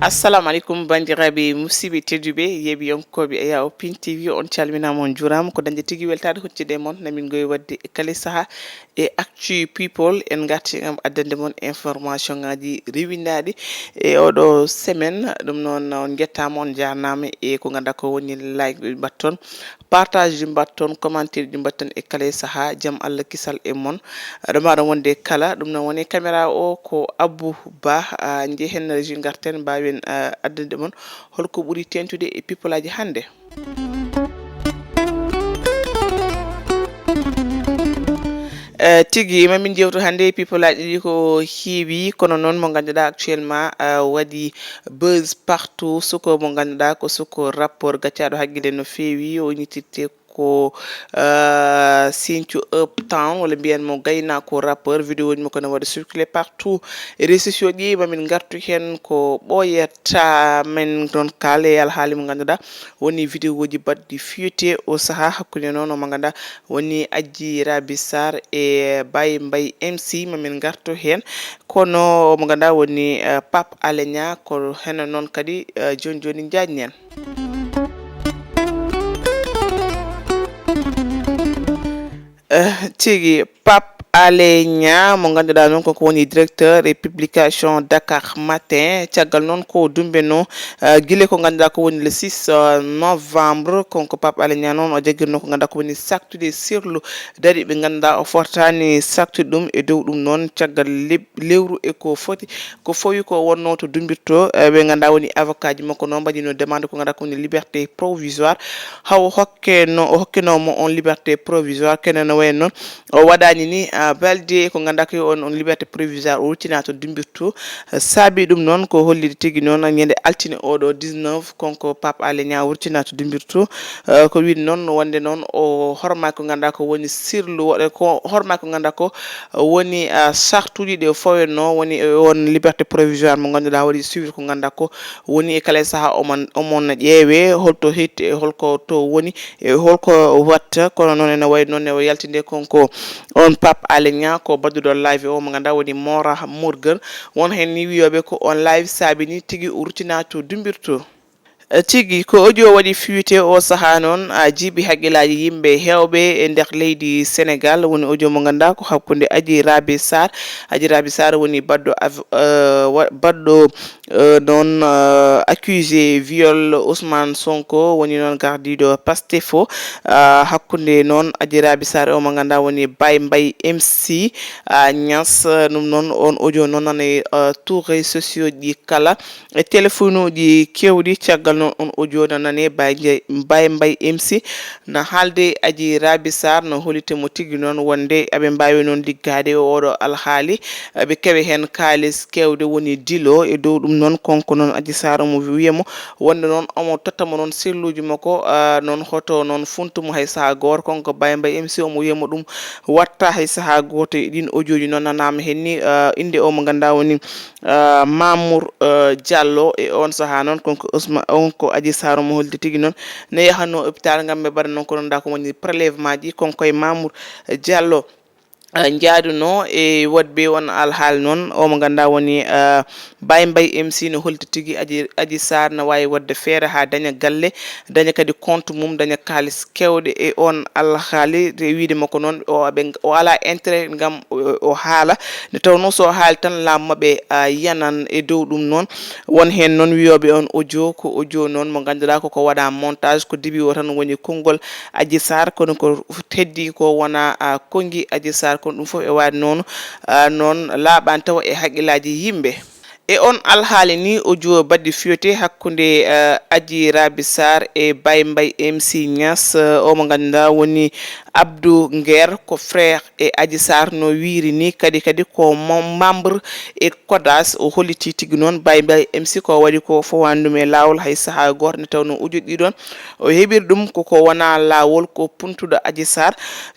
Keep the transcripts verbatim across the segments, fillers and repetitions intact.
Assalamu aleykum, banndiraaɓe musidɓe tedduɓe, yeeɓiyankooɓe e Yawo Pin T V, on calminaama, on njuuraama. Ko dañde tigi weltaade huccitde e mon, namin ngoy waɗde e kala sahaa e Actu People. En ngarti ngam addande mon information ŋaaji rewindaaɗi e oɗo semaine. Ɗum noon, on njettaama, on njaarnaama e ko ngannduɗaa ko woni like ɓe mbatton, partage ji mbatton, commentaire ji mbatton e kala e sahaa. Jam Allah kisal e mon. Ɗo mbaɗon wonde kala. Ɗum noon woni caméra o ko Abou Ba, ah, njehen régie ngarten mbaawen, ah, addande mon holko ɓuri teeŋtude e people aji hannde. Eh, tigi, mamin jewtu hannde e people aji ɗi ko heewi, kono noon mo ngannduɗaa actuellement, ah, waɗi buzz partout, suko mo ngannduɗaa ko suko rappeur gaccaaɗo hakkille no feewi, o innititte ko, ah, Sinthiou Uptown, walla mbiyen mo Gaynako rappeur. Vidéo ji makko no waɗa circuler partout e réseaux sociaux ɗi. Mamin ngartu heen ko ɓooyata men ɗon kaale e alhaali mo ngannduɗaa woni vidéo ji baɗɗi fuité o sahaa hakkunde noon o mo ngannduɗaa woni Adji Raby Sarr e Baye Mbaye M C. Mamin ngartu heen, kono mo ngannduɗaa woni, eh, Pape Alé Niang, ko heen noon kadi, eh, jooni jooni njaajnen. Eh, tigi, Pape Alé Niang, mo ngannduɗaa noon ko, ko woni directeur e publication Dakar Matin. Caggal noon ko dumbeno, eh, gila ko ngannduɗaa ko woni le six, eh, novembre, kon ko Pape Alé Niang noon o jagirno ko ngannduɗaa ko woni saktude sirlu dari ɓe ngannduɗaa o fortaani saktude ɗum. E dow ɗum noon, caggal leb-, lewru e ko foti, ko fawi ko wonno to dumbirto, eh, ɓe ngannduɗaa woni avocat ji makko noon mbaɗino demande ko ngannduɗaa ko woni liberté provisoire. Haw hokke no, o hokkino mo on liberté provisoire, kene no wayi noon o waɗaani ni, ah, validé ko ngannduɗaa ko on, on liberté provisoire o ruttinaama to dumbirto. Eh, saabi ɗum noon ko hollide tigi noon ñande altine oɗo dix-neuf, kon ko Pape Alé Niang o ruttinaama to dumbirto. Eh, ko wiide noon wonde noon o hormaaki ko ngannduɗaa ko woni sirlu, waɗa ko hormaaki ko ngannduɗaa ko woni, ah, sartuuji ɗi o fawenno woni e on liberté provisoire mo ngannduɗaa waɗi suivre ko ngannduɗaa ko woni e kala sahaa omon, omon ƴeewe holto hetti e holko to woni e holko watta. Kono noon ene wayi noon ne o yaltinde kon ko on Pape Alé Niang ko badduɗo live o mo ngannduɗaa woni Mora Morgan. Won heen ni wiyooɓe ko on live saabi ni tigi o ruttinaama to dumbirto. Eh, tigi, ko audio waɗi fuité o sahaa noon, a jiiɓi hakkillaaji yimɓe heewɓe e nder leydi Senegal. Woni audio mo ngannduɗaa ko hakkunde Adji Raby Sarr. Adji Raby Sarr woni baɗɗo av-, eh, wa-, baɗɗo, eh, noon, eh, accusé viol Ousmane Sonko, woni noon gardiiɗo Pastef o, ah, hakkunde noon Adji Raby Sarr o mo ngannduɗaa woni Baye Mbaye M C, ah, Niass. Ɗum noon on audio noon nana e, eh, tout réseaux sociaux ɗi kala. E téléphone uji keewɗi, caggal noon on audio no nane, Baye Ndiaye, Baye Mbaye M C no haalde Adji Raby Sarr, no hollita mo tigi noon wonde aɓe mbaawi noon liggaade e oɗo alhaali. Aɓe keɓa heen kaalis keewde woni dilo. E dow ɗum noon, konko noon Adji Sarr omo wiya mo wonde noon omo totta mo noon sirluuji makko, ah, noon hoto noon funtu mo hay sahaa gooto. Konko Baye Mbaye M C omo wiya mo ɗum watta hay sahaa gooto. E ɗin audio ji noon nanaama heen ni, ah, innde o mo ngannduɗaa woni ah, Mamour, ah, Diallo. E on sahaa noon, kon ko Ousma-, on ko Adji Sarr mo holdi tigi noon, ne yahanno hôpital ngam ɓe mbaɗa noon ko noon da ko woni prélèvement ji. Kon koye Mamour Diallo, ah, njaaduno e waɗɓe on alhaali noon. O mo ngannduɗaa woni, ah, Baye Mbaye M C no holdi tigi Adji, Adji Sarr no waawi waɗde feere haa daña galle, daña kadi compte mum, daña kaalis keewɗe e on alhaali. Te wiide makko noon, o, ɓe, o alaa intérêt ngam o, o haala. Nde tawnoo so o haali tan, laamu maɓɓe, ah, yanan. E dow ɗum noon, won heen noon wiyooɓe on audio, ko audio noon mo ngannduɗaa ko, ko waɗa montage, ko début o tan woni konngol Adji Sarr, kono ko heddi ko wona, ah, konngi Adji Sarr, kono ɗum fof e waade noon, ah, noon laaɓaani tawa e hakkillaaji yimɓe. E on alhaali ni, audio baɗɗi fuité hakkunde, eh, Adji Raby Sarr e Baye Mbaye M C Niass, eh, o mo ngannduɗaa woni Abdou Nguer, ko frère e Adji Sarr no wiiri ni, kadi, kadi ko mo-, membre e CODAS. O holliti tigi noon Baye Mbaye M C ko waɗi ko fawaani ɗum e laawol hay sahaa gooto, nde tawnoo audio ɗi ɗoon o heɓiri ɗum ko, ko wona laawol, ko puntuɗo Adji Sarr.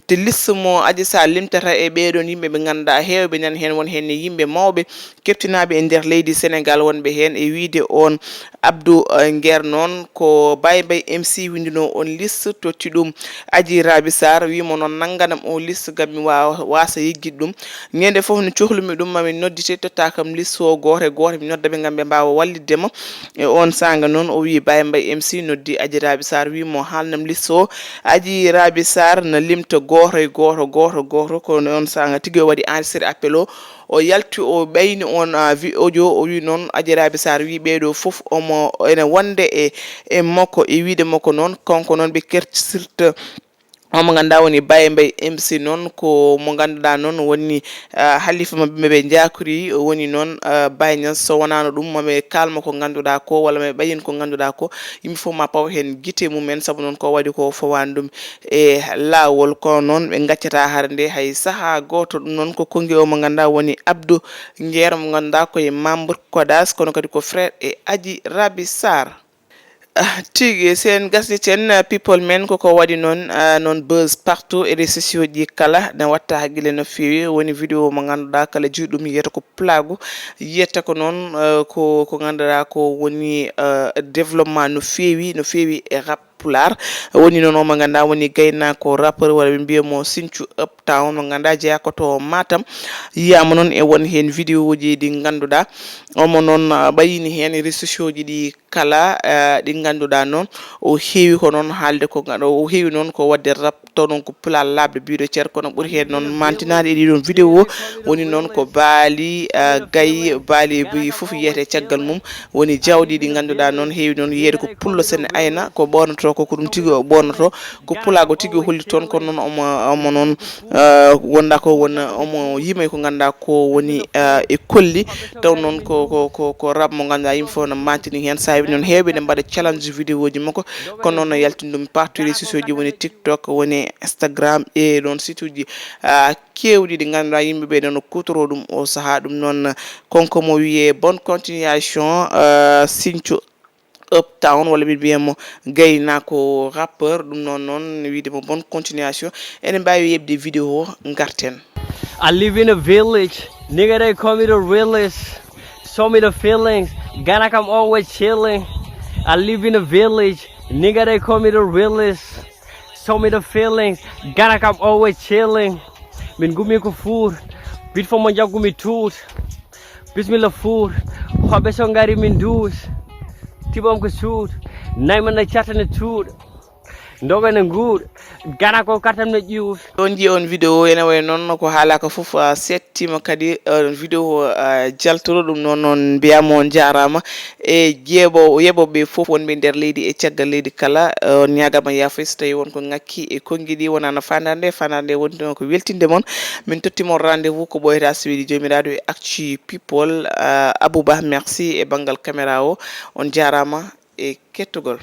Te liste mo Adji Sarr limtata e ɓee ɗoon yimɓe ɓe ngannduɗaa heewɓe nan heen, won heen ne yimɓe mawɓe keftinaaɓe e nder leydi di Sénégal wonɓe heen e wiyde oon Abdou, eh, Nguer noon ko Baye Mbaye M C winndunoo oon liste, totti ɗum Aji Rabi Sarr, wii mo noon nannganam o liste ngam mi waawa, waasa yejjitde ɗum. Ñande fof no cohlumi ɗum, ma mi noddite, totta kam liste o gooto e gooto, mi nodda ɓe ngam ɓe mbaawa wallitde ma. E oon saanga noon o wii Baye Mbaye M C noddi Aji Rabi Sarr, wii mo haalnam liste o. Aji Rabi Sarr na limta gooto e gooto, gooto, gooto, ko oon saanga tigi o waɗi enregistré appel o. O yalti, o ɓayni oon, ah, vi-, audio, o wii noon Aji Rabi Sarr wii ɓeeɗo fof omo ene wonde e, e makko, e wiyde makko noon, kanko noon ɓe kertisirta. Omo ngannduɗaa woni Baye Mbaye M C noon, ko mo ngannduɗaa noon woni, ah, halifa maɓɓe, ɓe njaakori, o woni noon, ah, Baye Niass. So wonaano ɗum, ma ɓe kaalmo ko ngannduɗaa ko, walla ma ɓe ɓayin ko ngannduɗaa ko, yimɓe fof ma paw heen gite mum en, sabu noon ko waɗi ko fawaani ɗum e laawol. Kono noon ɓe ngaccataa hara nde hay sahaa gooto. Ɗum noon ko konngi o mo ngannduɗaa woni Abdou Nguer, mo ngannduɗaa ko e membre CODAS, kono kadi ko frère e Aji Rabi Sarr. Ah, tigi, so en gasnii heen, ah, people men koko waɗi noon, ah, noon buzz partout e réseaux sociaux ji kala, ne watta hakkille no feewi. Woni vidéo mo ngannduɗaa kala jiiɗum yiyata ko pulaagu, yiyata ko noon, ah, ko, ko ngannduɗaa ko woni, ah, développement no feewi, no feewi e rap pulaar. Woni noon o mo ngannduɗaa woni gaynaako rappeur, walla ɓe mbiya mo Sinthiou Uptown, mo ngannduɗaa jeyaa ko to Matam. Yiyaama noon e won heen vidéo ji ɗi ngannduɗaa omo noon, ah, ɓayini heen e réseaux sociaux ji ɗi kala, eh, ɗi ngannduɗaa noon, o heewi ko noon haalde ko nga-, o heewi noon ko waɗde rap, taw noon ko pulaar laaɓɗo biiɗo cer, kono ɓuri heen noon mantinaade e ɗiɗon vidéo, woni noon ko baali, eh, gayi, baali e buy fof yiyete caggal mum, woni jawɗi ɗi ngannduɗaa noon heewi noon yiyeede ko pullo sene ayna, ko ɓoornotoo ko, ko ɗum tigi o ɓoornotoo, ko pulaagu tigi o holli toon, kono noon omo, omo noon, eh, wonda ko won, omo yimay ko ngannduɗaa ko woni, eh, e kolli, taw noon ko, ko, ko, ko rap mo ngannduɗaa yimɓe fof no mantini heen. Saabi noon heewɓe ne mbaɗa challenge vidéo ji makko, kono noon no yaltini ɗum partout réseaux sociaux ji, woni TikTok, woni Instagram e ɗoon site uji, ah, keewɗi ɗi ngannduɗaa yimɓe ɓe noon no kuutoroo ɗum o sahaa. Ɗum noon kanko mo wiyee bonne continuation, ah, Sinthiou Uptown, walla ɓe mbiya mo gaynaako rappeur. Ɗum noon noon wiyde mo bonne continuation. Ene mbaawi yeɓde vidéo o, ngarten. I live in a village, nigga, they call me the realest. Show me the feelings, Ganak, I'm always chilling. I live in a village, nigga, they call me the realest. Show me the feelings, Ganak, I'm always chilling. Min gumi ko food, bit for mo jaggu mi tuut. Bismillah food, hoɓe so ngari min duus. Tibom ko suut, naymana catane tuut. Ndoga ne nguur, Gana ko kartam ne ƴuus. Ɗon nji on vidéo ene wayi noon ko haalaka fof, ah, settima kadi, ah, vidéo, ah, jaltoro ɗum noon, noon mbiyama on jarama e jeeɓo, yeɓoɓe fof wonɓe nder leydi e caggal leydi kala, ah, on ñagama yaafo so tawi won ko ngakki e konngi ɗi wonano fandare nde, fandare nde woni ɗon ko weltinde mon. Min totti mon rendez-vous ko ɓooyata so weeli jomiraɗo e Actu People, ah, Abouba, merci e banngal caméra o, on jarama e kettugol.